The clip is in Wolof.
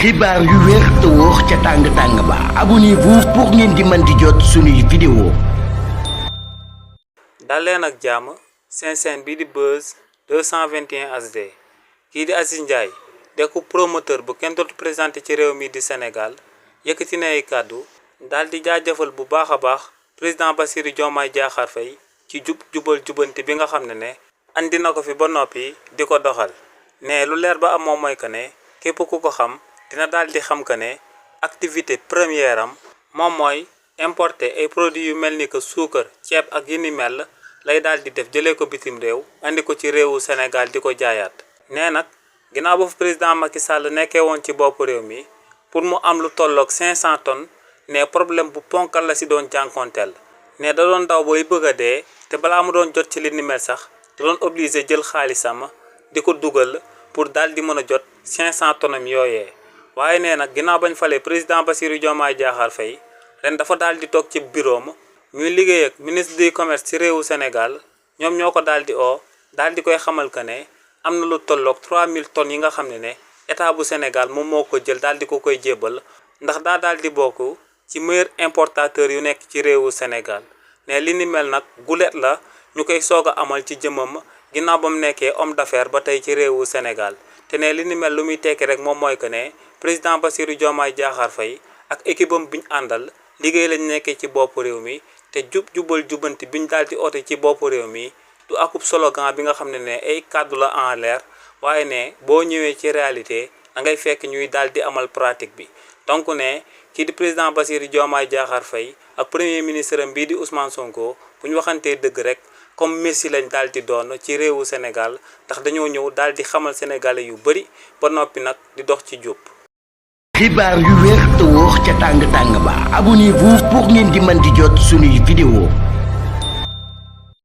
xibaar yu wér te wóor ca tàng ba abonnez-vous pour ngeen di mën di jot suñuy vidéo. dal leen ak jàmm seen chaîne bii di Buzz 221 HD kii di Aziz Ndiaye dekku promoteur bu kenn dootu présenté ci réew mi di Sénégal yëkkati na ay kàddu daal di jaajëfal bu baax a baax président Bassirou Diomaye Diakhar Faye ci jubal jubanti bi nga xam ne andi na ko fi ba noppi di ko doxal ne lu leer ba am moom mooy que ne képp ku ko xam dina daal di xam que ne activité première am moom mooy importer ay produits yu mel ni que suukar ceeb ak yi ni mel lay daal di def jëlee ko bitim réew andi ko ci réewu Sénégal di ko jaayaat. nee nag ginnaaw ba fu président Macky Sall nekkee woon ci bopp réew mi pour mu am lu tolloog 500 tonnes ne problème bu ponkal la si doon jànkonteel ne da doon daw booy bëgg a dee te balaa mu doon jot ci li ni mel sax da doon obligé jël xaalisam di ko dugal pour daal di mën a jot 500 tonnes yooyee. waaye nee nag ginnaaw bañ falee président Bassirou Diomaye Diakhar Faye ren dafa daal di toog ci bureau ma ñuy liggéey ak ministre du commerce ci réewu Sénégal ñoom ñoo ko daal di daal di koy xamal que ne am na lu tolloog 3000 tonnes yi nga xam ne état bu Sénégal moom moo ko jël daal di ko koy jébbal ndax daa daal di bokk ci meilleur importateur yu nekk ci réewu Sénégal ne li ni mel nag gulet la ñu koy soog a amal ci jëmam ginnaaw ba mu nekkee homme d'affaires ba tey ci réewu Sénégal te ne li ni mel lu muy tekki rek moom mooy que ne président Bassirou Diomaye Diakhar Faye ak équipe am bi ñu àndal liggéey lañ nekkee ci bopp réew mi te jubal jubanti bi ñu daal di oote ci bopp réew mi du akub slogan bi nga xam ne ay kàddu la en l'air waaye ne boo ñëwee ci réalité da ngay fekk ñuy daal di amal pratique bi. donc ne kii di président Bassirou Diomaye Diakhar Faye ak premier ministre am bii di Ousmane Sonko bu ñu waxantee dëgg rek comme Messi lañ daal di doon ci réewu Sénégal ndax dañoo ñëw daal di xamal sénégalais yu bëri ba noppi nag di dox ci jub. xibaar yu wér te wóor ca tàng ba abonnez-vous pour ngeen di mën di jot suñuy vidéo.